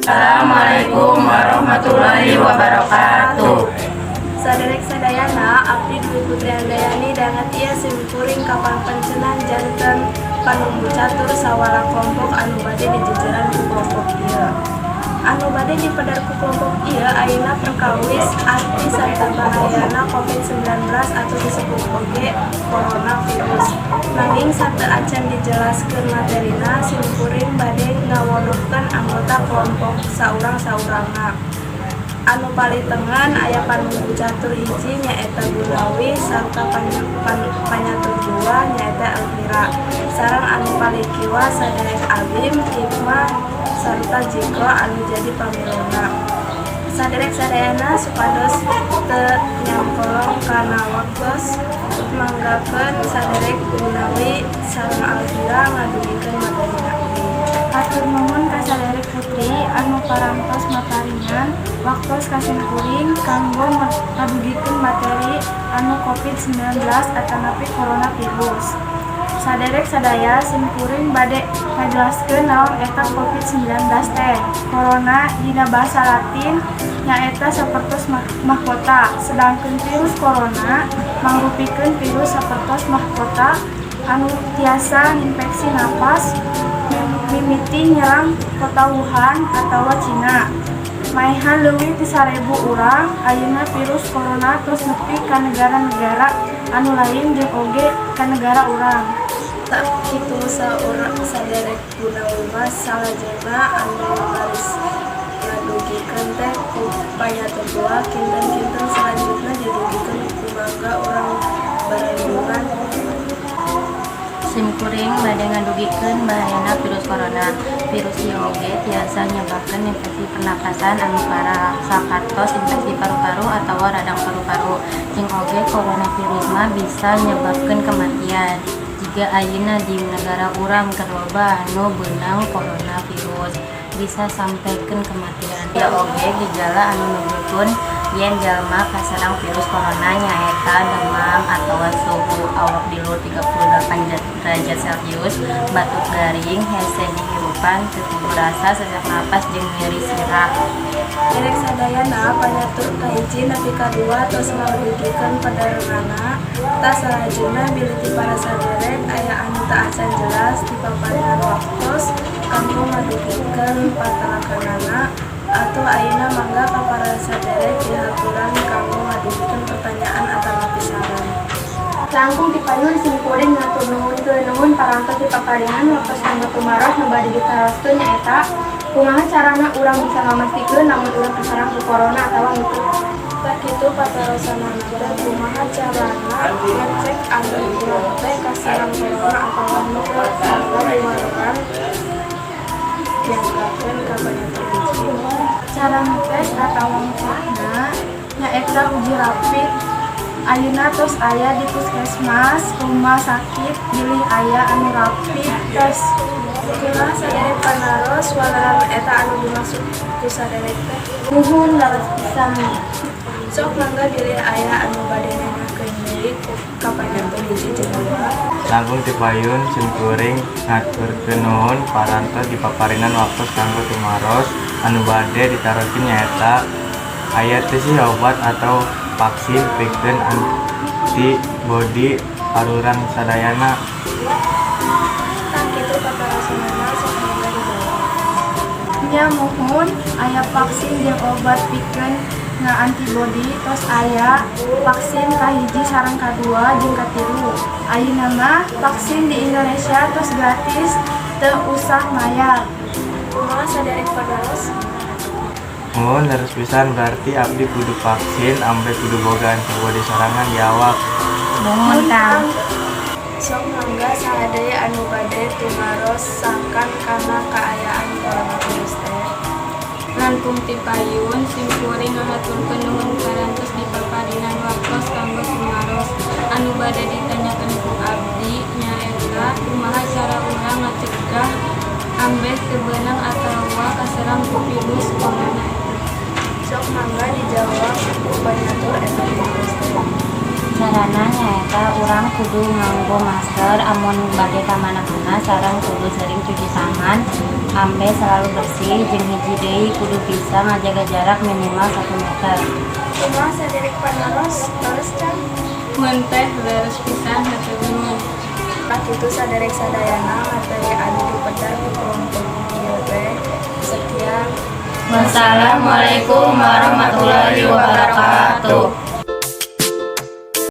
Assalamualaikum warahmatullahi wabarakatuh. Saderek sadayana, abdi Dwi Putri Handayani danget ieu simkuring kapanpencenan janten panumbu catur sawala kelompok anu bade dijejeran ku kelompok ieu. Anu bade dipedar ku kelompok ieu ayeuna perkawis arti sarta bahayana COVID-19 atau disebut oge coronavirus. Nanging sateuacan dijelaskeun materina, simkuring bade ngawonohkeun anggota kelompok saurang-saurangna. Anu palih tengen aya panumbu catur hiji, nyaeta Gunawi, sarta panyatur dua, nyaeta Elvira, sareng anu palih kiwa saderek Abim, Hikmah, sarta Jiko anu jadi pamilona. Saderek sadayana, supados teu nyangkolong kana waktos, manggakeun saderek Gunawi sareng Elvira ngadugikeun materina. Hatur nuhun ka saderek Putri anu parantos maparinan waktos ka simkuring kanggo ngadugikeun materi anu COVID-19 atanapi coronavirus. Saderek sadaya, simkuring bade ngajelaskeun naon eta COVID-19 teh. Corona dina bahasa Latin nyaeta sapertos mahkota, sedangkeun virus corona mangrupikeun virus sapertos mahkota anu tiasa nginfeksi napas, mimiti nyerang kota Wuhan atawa Cina. Maehan leuwih ti 1000 urang. Ayeuna virus corona tos nepi ka negara-negara anu lain jeung oge ka negara urang. Tah kitu, saur saderek Gunawi mah salajengna anu baris ngadugikeun teh ku panyatur dua, kinten-kinten selanjutna didugikeun ku mangga urang barandungan. Simkuring bade ngadugikeun bahayana virus corona. Virus ieu oge tiasa nyebabkeun infeksi pernapasan anu parah sapertos infeksi paru-paru atawa radang paru-paru. Jeung oge coronavirus mah bisa nyebabkeun kematian. Jiga ayeuna di negara urang keur loba anu beunang coronavirus, bisa sampikeun kematian. Aya oge gejala anu nuduhkeun yen jalma kaserang virus corona, nyaeta demam atawa suhu awak di luhur 38 derajat Celcius, batuk garing, hese dihirupan, teu puguh rasa, sesak napas, jeung nyeri sirah. Saderek sadayana, panyatur kahiji nepi kadua tos ngadugikeun padarenganna. Tah, salajengna bilih ti para saderek aya anu teu acan jelas dipaparinan waktos kanggo ngadugikeun patalakanana, atau ayeuna mangga ka para saderek dihaturan kanggo ngadugikeun pertanyaan atanapi saran. Langkung tipayun, simkuring ngatur nuhun parantos dipaparinan waktos kanggo tumaros. Nu bade ditaroskeun nyaeta kumaha carana urang bisa ngamastikeun lamun urang kaserang ku corona atawa henteu? Tah kitu patarosanana teh, kumaha carana ngecek agar urang teh kaserang corona atawa henteu, sarta diwareran dianggakeun ka panyatur hiji. Cara ngetes atawa ngecekna nyaeta uji rapid. Ayeuna tos aya di puskesmas, rumah sakit, bilih aya anu rapid test. Kumaha saderek panaros, waleran eta anu dimaksud ku saderek teh? Muhun, leres pisan. Sok mangga bilih aya anu bade nanyakeun deui ku ka panyatur hiji jeung dua. Langkung tipayun, simkuring ngaturkeun nuhun parantos dipaparinan waktos kanggo tumaros. Anu bade ditaroskeun nyaeta aya teu sih obat atau vaksin pikeun antibody arurang sadayana? Tah kitu patarosanana, sok mangga dijawab. Nya muhun, aya vaksin jeung obat pikeun nga antibody. Tos aya vaksin kahiji sareng kadua jeung katilu. Ayeuna mah vaksin di Indonesia tos gratis, teu usah mayar. Kumaha saderek panaros? Muhun, leres pisan. Berarti abdi kudu vaksin ambe kudu boga antibody sorangan di awak. Muhun, Kang. Sok mangga saha deui anu bade tumaros sangkan kana kaayaan coronavirus teh? Langkung tipayun, simkuring ngahaturkeun nuhun parantos dipaparinan waktos kanggo tumaros. Anu bade ditanyakeun ku abdi nyaeta kumaha cara urang ngacegah ambeh teu beunang atawa kaserang ku virus corona eta? Sok mangga dijawab ku panyatur eta tumaros teh. Carana nyaeta urang kudu nganggo masker amun bade ka mana-mana, sareng kudu sering cuci tangan ambe selalu bersih, jeung hiji deui kudu bisa ngajaga jarak minimal 1 meter. Kumaha saderek panaros, leres can? Mun teh, leres pisan, hatur nuhun. Tah kitu saderek sadayana materi anu dipedar ku kelompok ieu teh. Sekian. Wassalamualaikum warahmatullahi wabarakatuh.